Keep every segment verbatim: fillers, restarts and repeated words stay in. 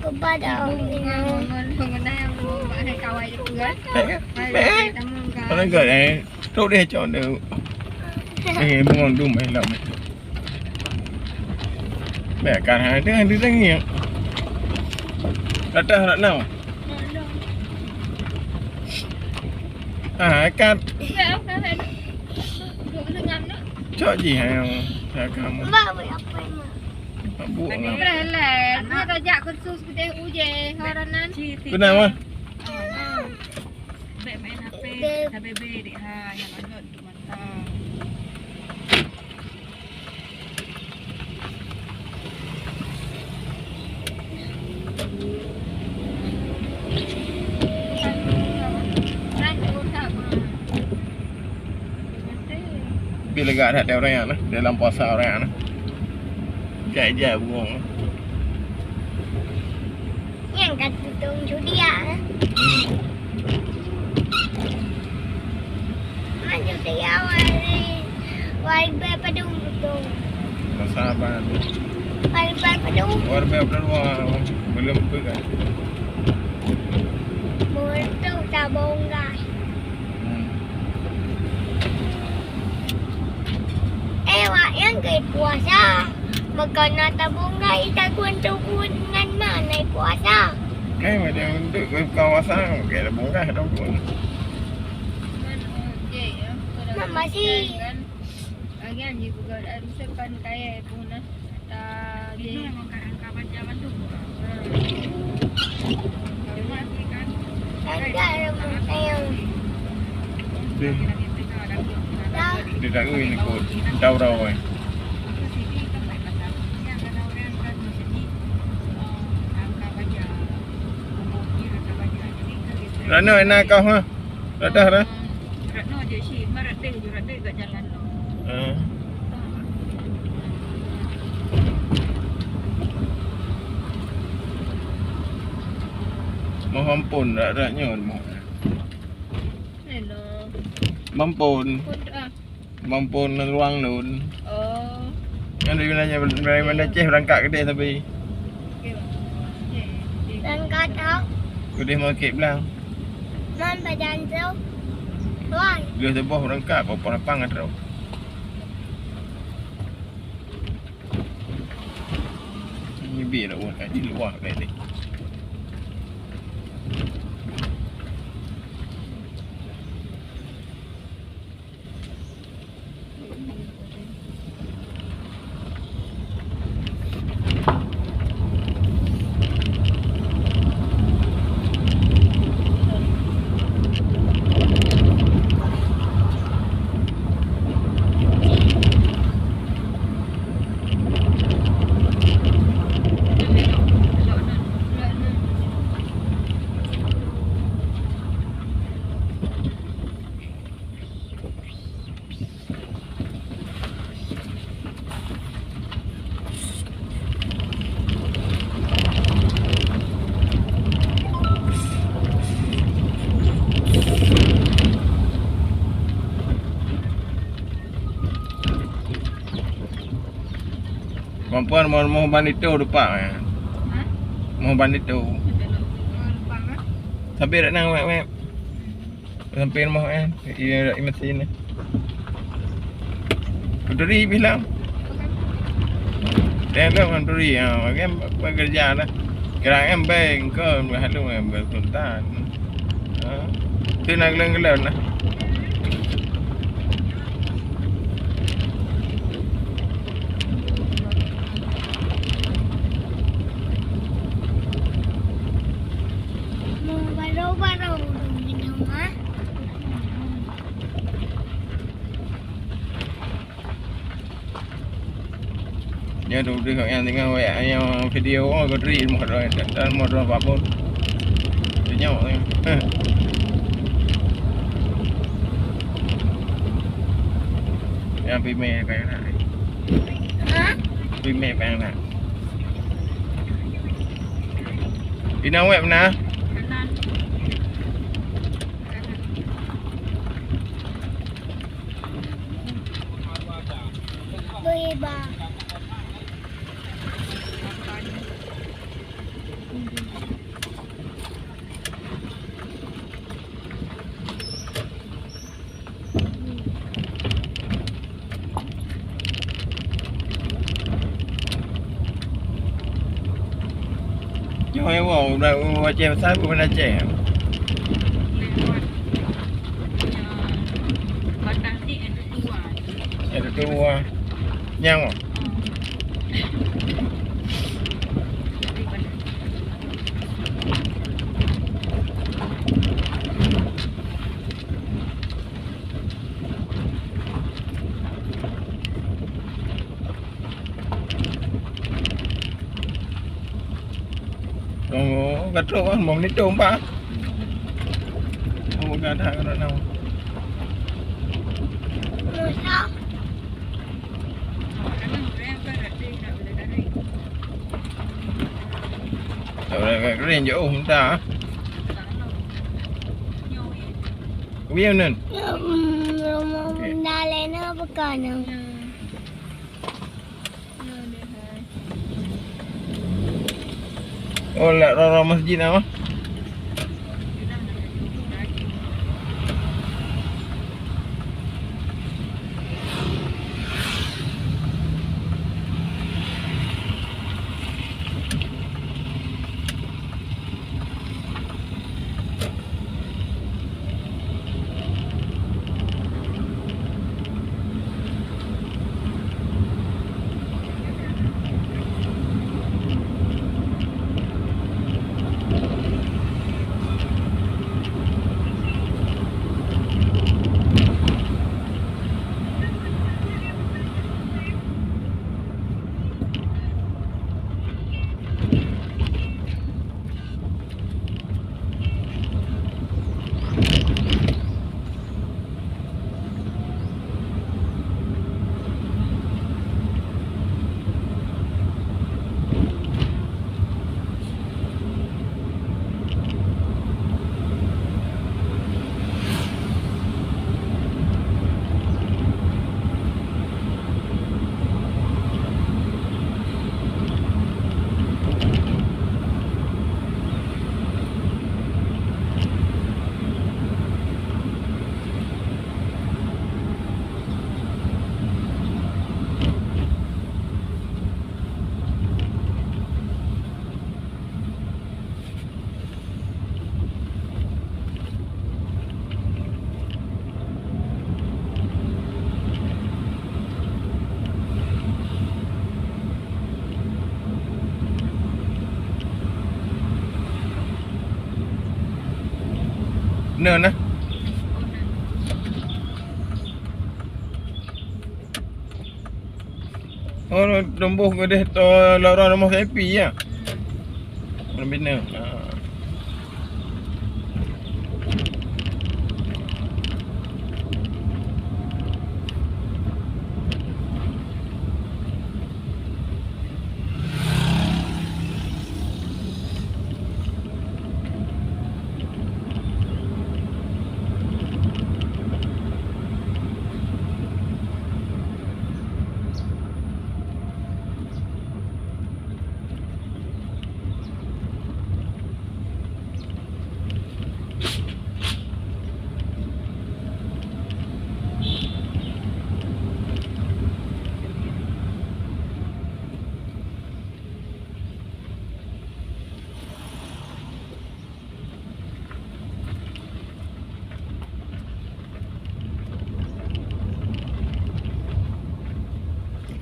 Kepada orang yang mengenai yang mau bahas kawai itu kan. Eh, eh. Mana gak, eh? Trok deh, cok deh. Eh, bungong dum, eh, lam. Bèk kan, ha, tengah ditengok. Datang nak nau. Ha, kan. Cok ji, ha, yang, ha, kamu. Mbak, buat apa, Mak? Mabuk lah. Dah lah. Dia tajak kursus kedai uje, haranan. Kenapa? Bèk main H P, Bèk. Tabé-bé dek ha, nyang agak tutup mata. Tapi lega that orang nyan, dalam puasa orang nyan. Jai-jai bungong. Nyang ka tutong judi ah. Maju dia wali, wali berpadung tutong. Masa apa tu? Wali berpadung. Wali berpadung, wah, belum tu kan. Bonto tabong gai. Hmm. Eh, wak nyang keu puasa. Meukanan tabong gai, tagun-tagun ngon ma nai puasa. Kai, macam untuk keu puasa, kai tabong gai, tabong. Mama sih. Agian ji buka ada rusak kan kaya pun nah. Ata ji. Itu memang kat rangka baja bandum. Hmm. Cuma sih kan. Tanda rumah sayang. Deh. Dah. Dia tak tahu ini kot. Tahu tahu eh. Rano enak kau ha? Radah dah. Ratno je si, marat deh je, rat deh gak jalan lo. Ah. Mohon ampun, rak-rak nyoe mohon. Hello. Mampun. Pun, ah. Mampun ruang lôn. Oh. Kan dari mana, dari mana Aceh berangkat ke deh tapi. Okey, bang. Okey, okey. Berangkat, ah. Ke deh mau kek belang. Man pajan tu. Wai. Dia sebuah berangkat, apa lapang kan terus. Ini biar awak kat di luar kat ni. Mampuan mau, mau ban itu lupa, eh. Hah? Mau ban itu. Lupa, kan? Tapi dak nang wek-wek. Sampai rumah kan, iya, iya, mesin ni. Peduli bilang. Dia tu kan peduli, ha, kan bekerja lah. Kira kan bank ke, lalu kan bertuntan. Ha? Tu nak geleng-geleng lah. Mau baru-baru minum, ha? Nyoe tu tengok nyang tinggai wayang nyang video, oh, Godri moh droe, dan moh droe Pak Bun. Tengok ni. Yang pimeh pakai nak. Ha? Pimeh pakai nak. Ina web na? Beuiba. Nyoe woe, udah Aceh besar, bukan Aceh. Batang ni ada dua. Ada dua. Nyang. Oh, ka trok kan, bom ni trok empat. Oh, ka dah, ka dah. Tak boleh kering jauh, mentah. Kubi nan. Hmm, rumah bunda lain apa kan? Oh, lak rara masjid nama? Neu nah. Oh, tumbuh keudeh to lorong rumoh Sepi ya. Pembina. Ha.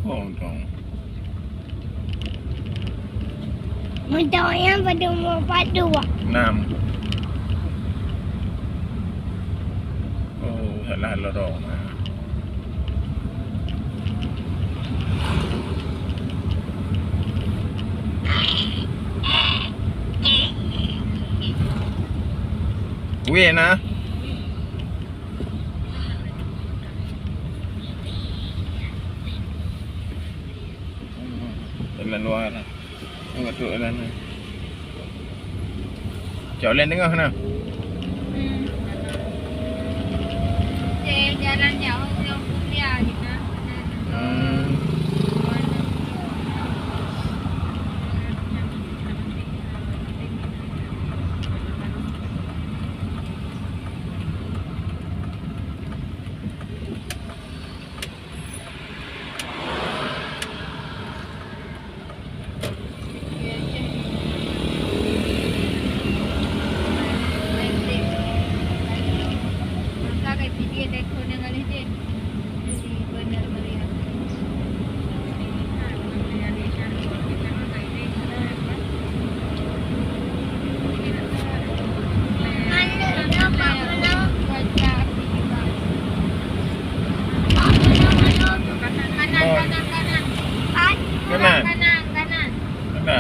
Oh, dong. Motor nyan pada umur empat dua. Enam. Oh, salah lorong. Weh nah. Jalan luar lah. Tengok tu jalan ni. Cok lain tengah na. Hmm. Okey, jalan jauh, jauh kuliah gitu. Hmm.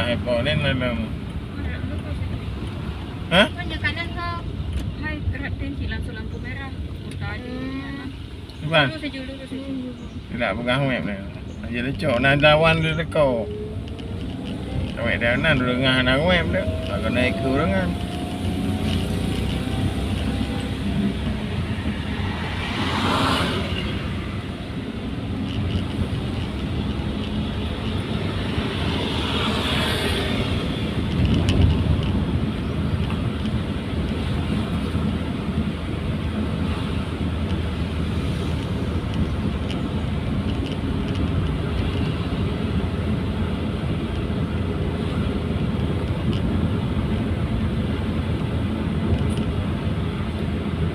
Apa ni dalam? Hah? Kan dia kanan kau. Hai, perhatian cik langsung lampu merah. Buka aja. Hmm. Bukan. Terus aja, terus aja. Tidak pegang web ni. Aja lecok. Nah, lawan dia teko. Web dia nan, dia lengah nak web dia. Agak naik ke urangan.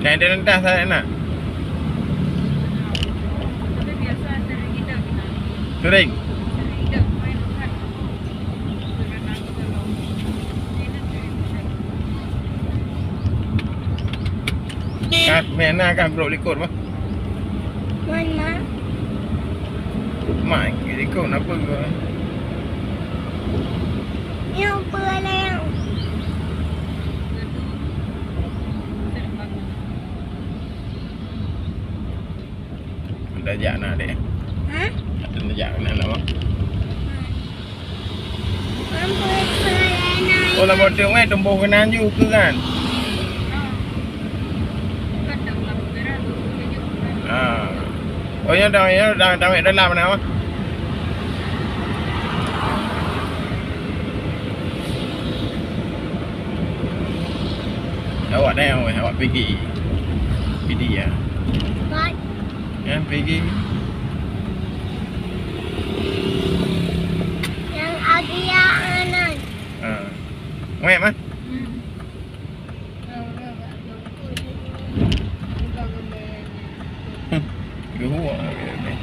Nyang di rendah sangat nak. Kering. Kat mana kan brok likot bah. Mana? Mai likot apa ke? Yang apa lah yang? Dah jak nak dek. Hah? Dah jak nak nak. Oh, lam bodoh eh, tumbuh keunan ju ke kan? Ha. Oh, ya dah, ya dah, dah dalam mana? Awak dah, awak pergi. Pergi ya. Kan pergi. Yang Agia anan. Ha. Weh mah. Hmm. Geuhua lagèe nyoe.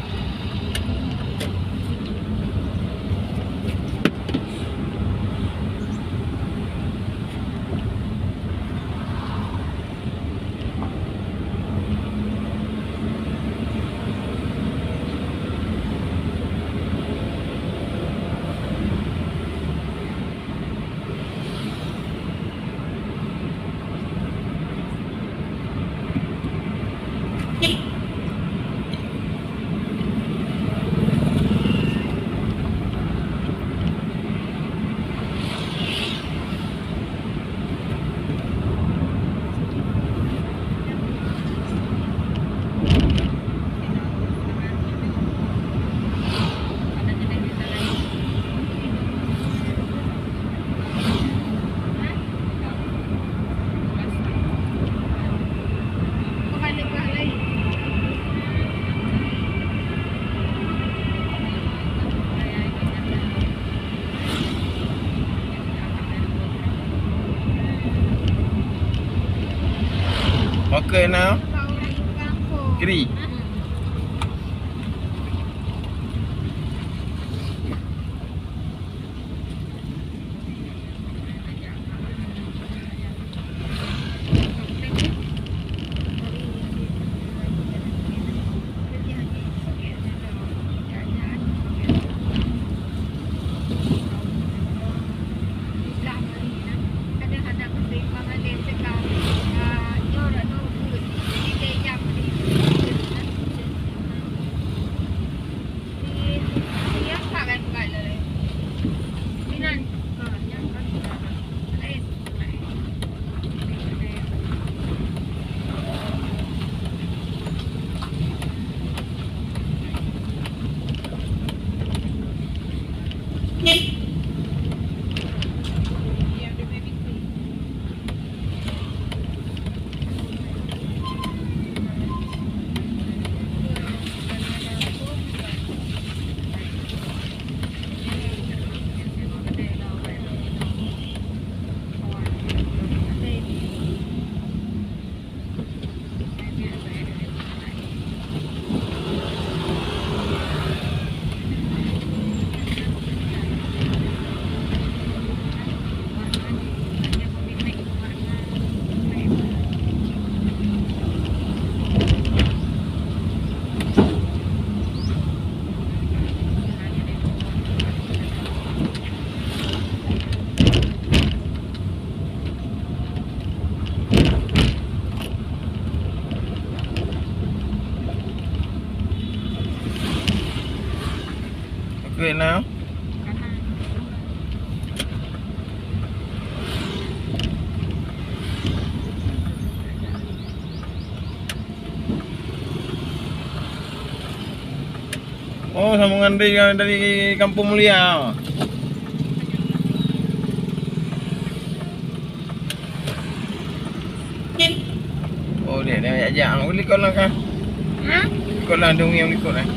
Oke, now. Kiri. Nah. Oh, sambungan dari, dari Kampung Mulia. Oh, dia, dia jak, jak. Likot lah kah? Ha? Likot lah, dong yang likot lah.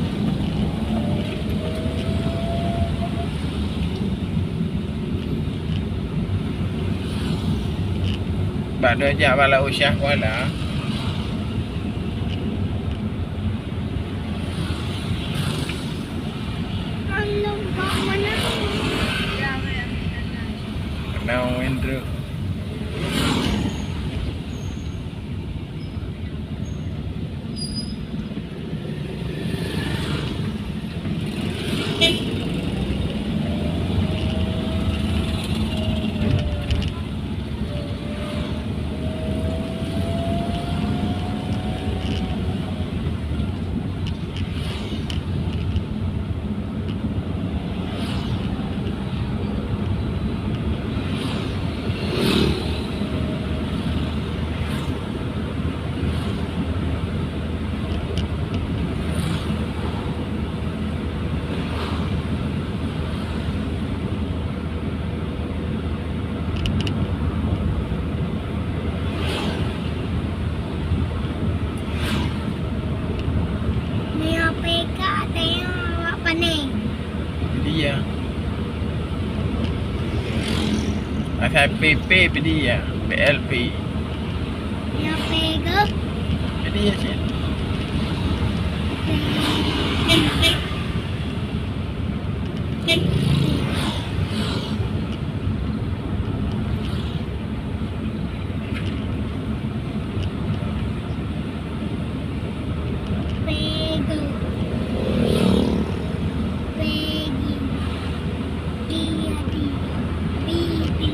Bak dia jak bak Laôt Syah Kuala. Kenal main truk. Nyoe P K teuh awak pané. Jadi ya. Asai P P jadi ya, P L P. Nyoe P K. Jadi ya, cit. Peggy. Peggy. Dia, dia. Bibi.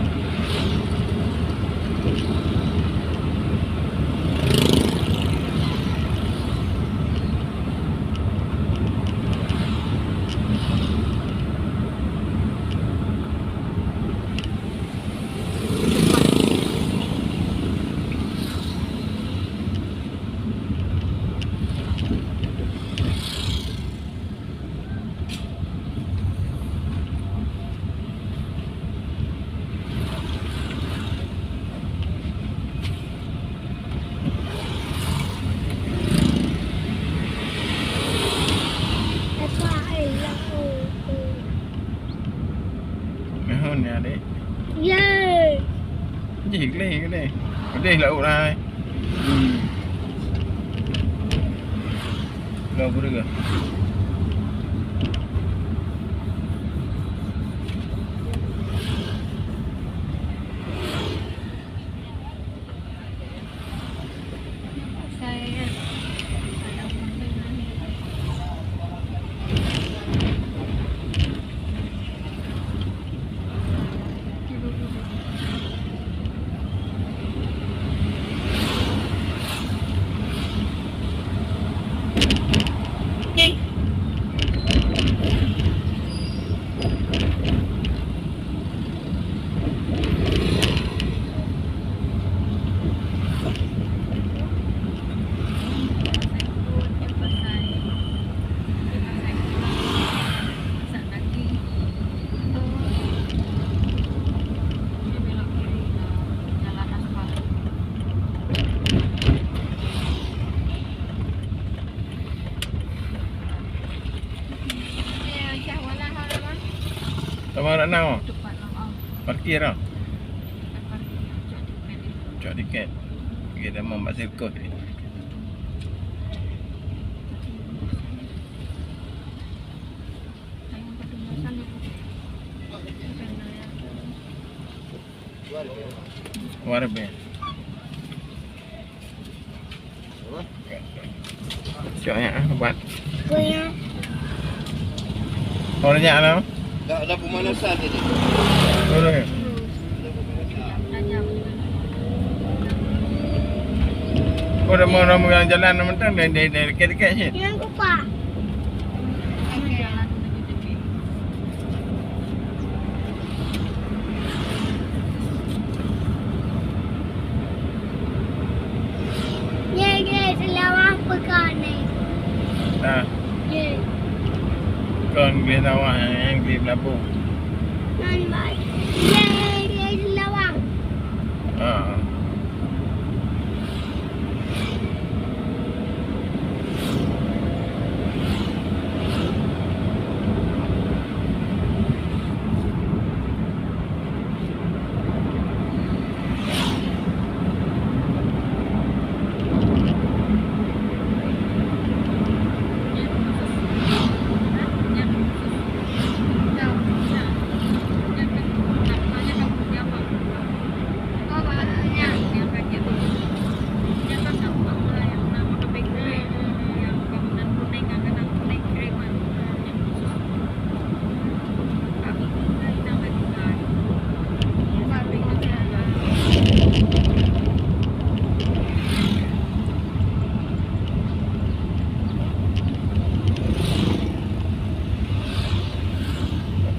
Mahon ya, dek. Yeay. Jih, gleh, gleh. Gleh laôt hai. Hmm. Lo, guru ke? Sama nak nang? Parkir ah. Cok tiket. Okey, dah memang bak sirkus ni. Luar biasa. Cok ya, buat. Apa ya? Orang nyak lah. Dah, dah pemanasan tadi. Orang ya? Oh, dah mau orang jalan mentang dari, dari, dari dekat-dekat je. Yang kupak. Gleh Sawang, eh, gleh Meulaboh. Nan bai. Gleh, gleh Singawang. Ha.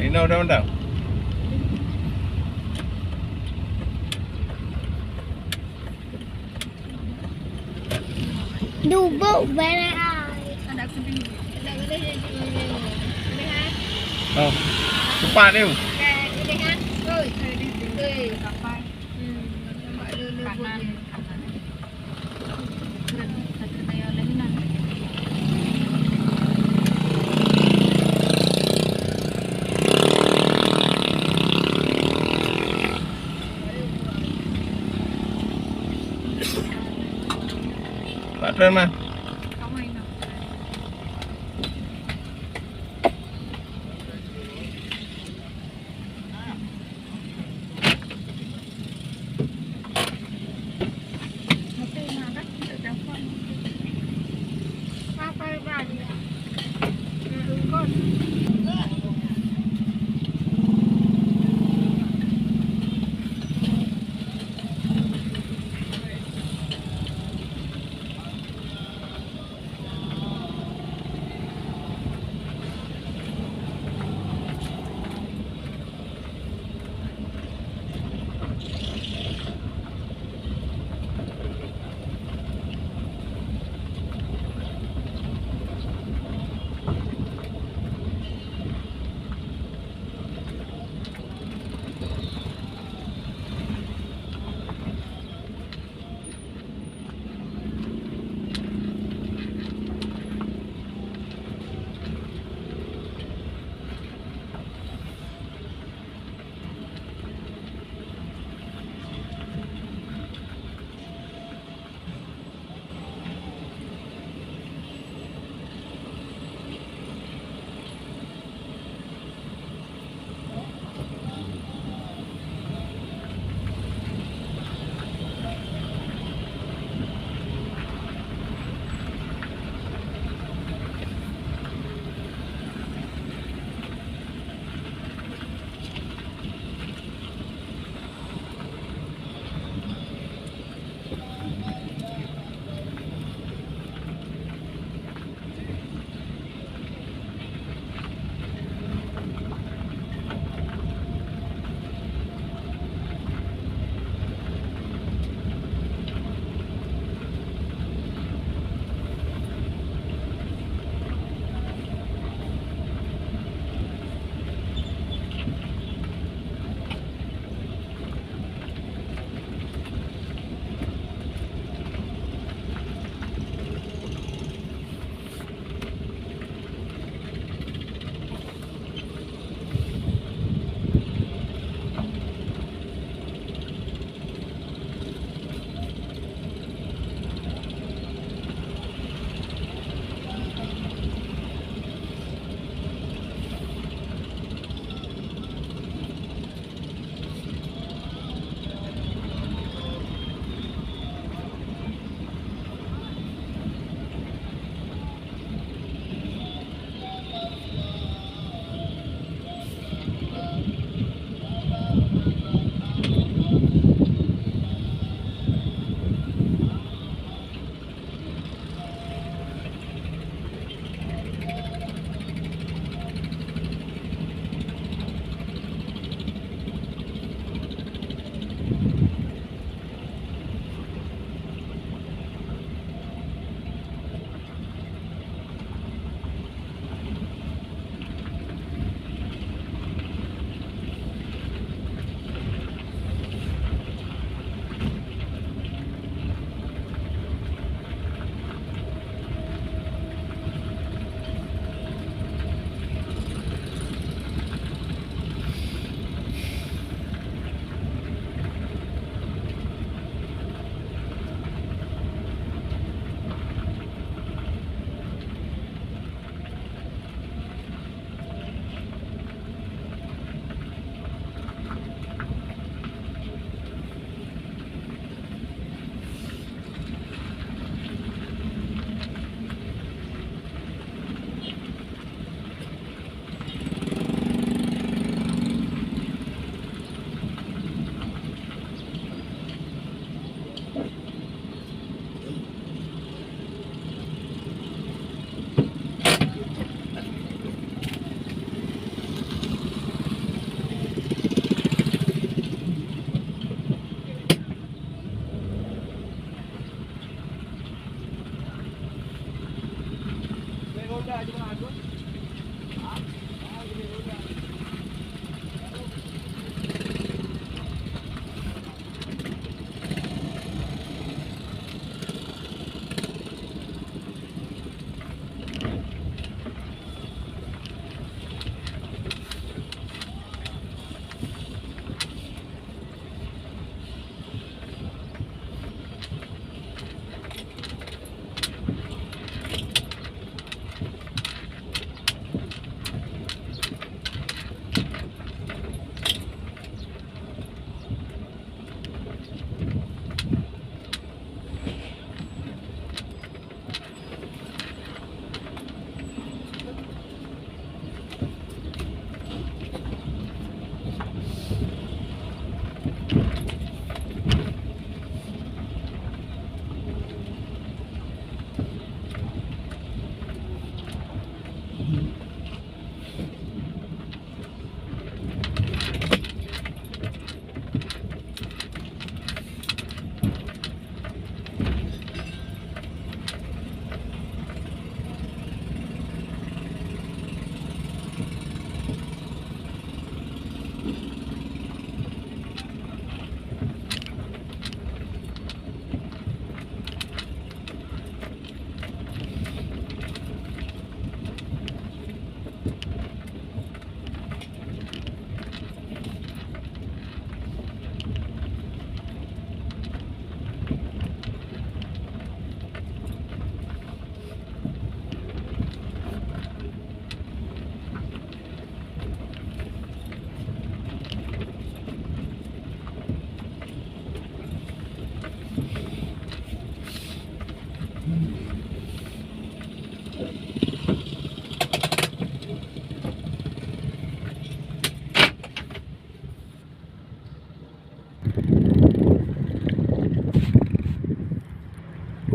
Inoe dah undang. Dubok barang ai. Oh, cepat tu. Pak Tuan mah.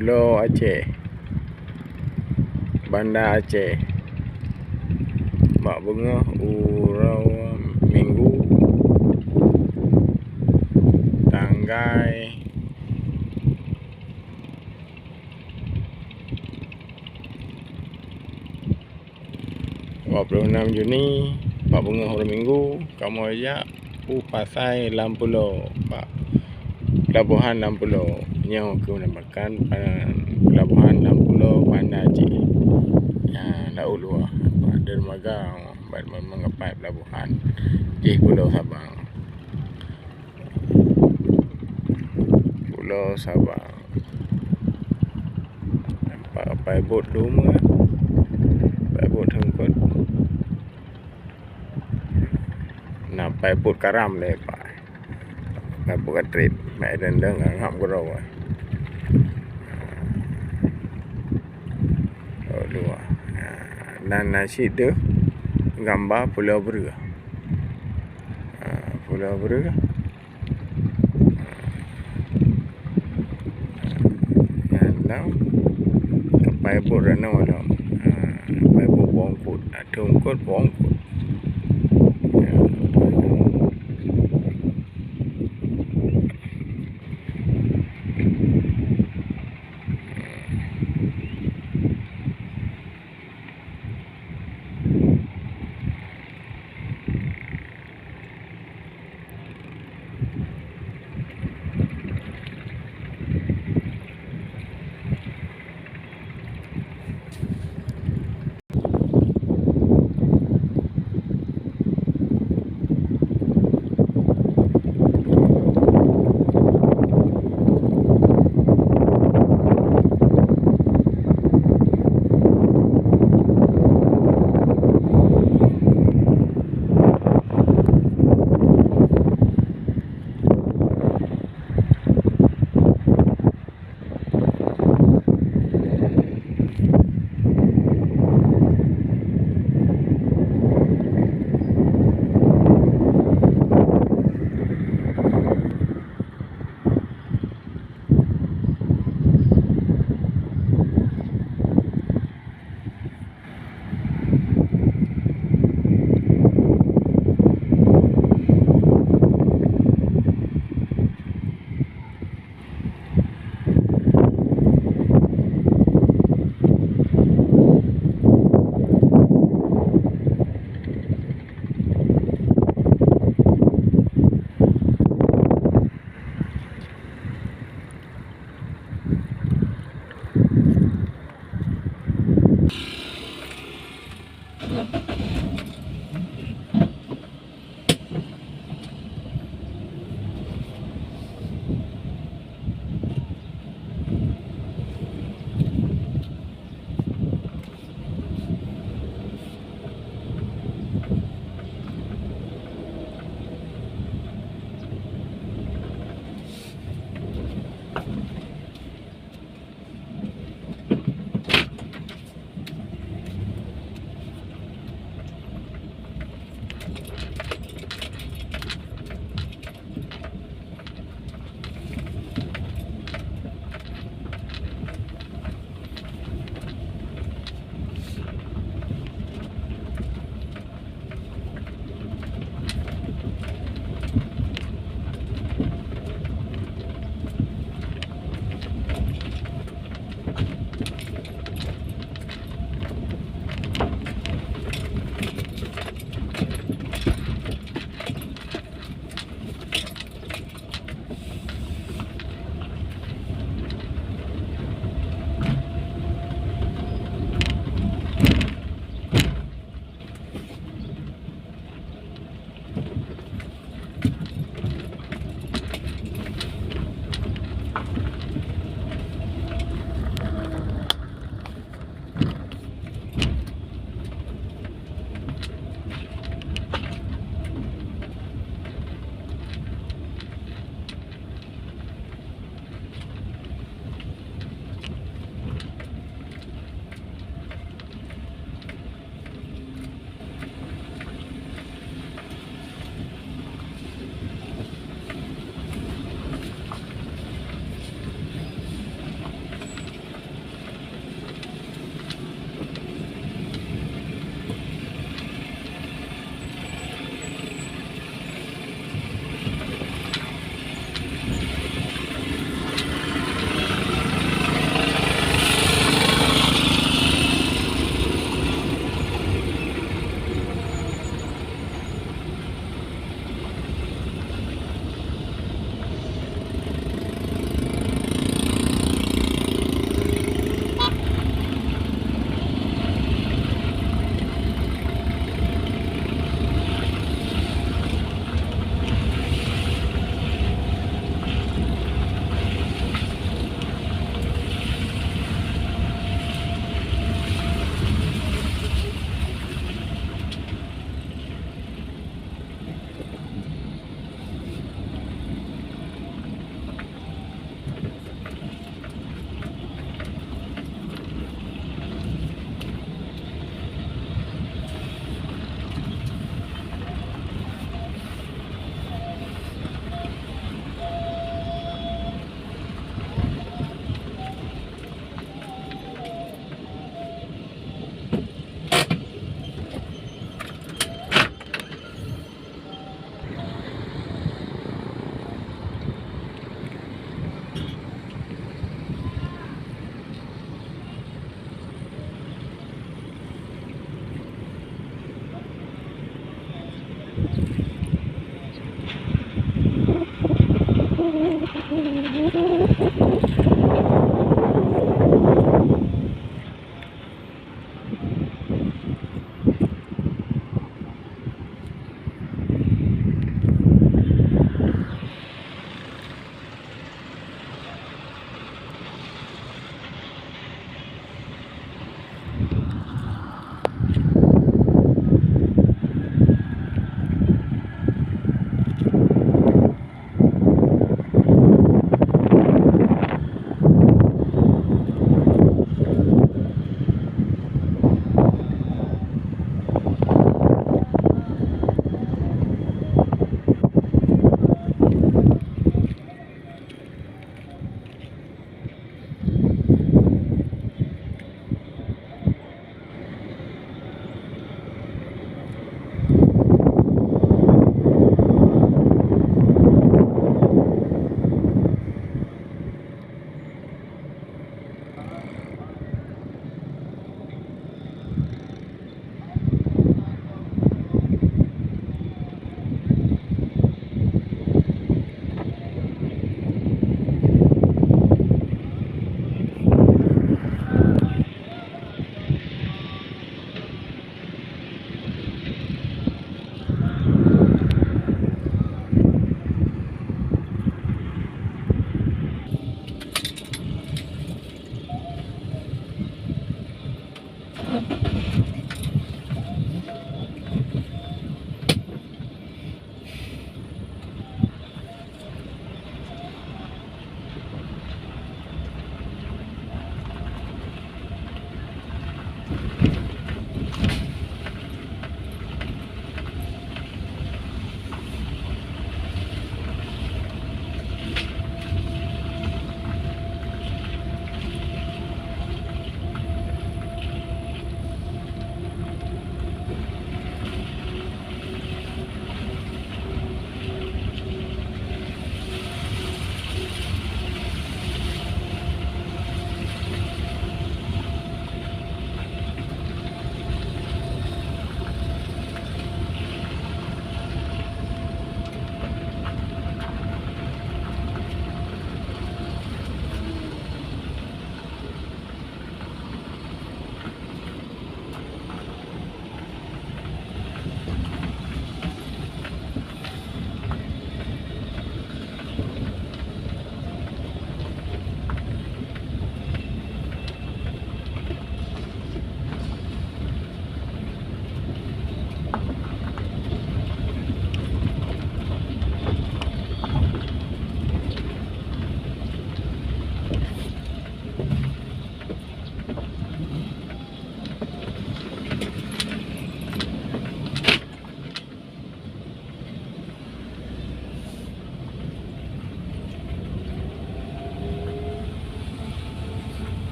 Pulo Aceh, Banda Aceh, bak beungoh uroe Minggu, tanggai dua puluh enam Juni, bak beungoh uroe Minggu, kamoe jak u pasai lam pulo, bak pelabuhan lam pulo. Nyoe keuh namakan pa-, pelabuhan lam pulo Banda Aceh. Ya, laôt luwa, bak dermaga, bak meugapai pelabuhan jih Pulo Sabang. Pulo Sabang. Nampak paibot dum, paibot teungkot. Nah, paibot karam lé, Pak. Paibot katrit. Mak dan dang ngap gurau. Oh, dua. Dan nasi tu gambar Pulo Breueh. Ha, Pulo Breueh. Nyan lam, ka paibot ranoe lom. Ha, paibot bungkot, ateueh bungkot bungkot. Ya.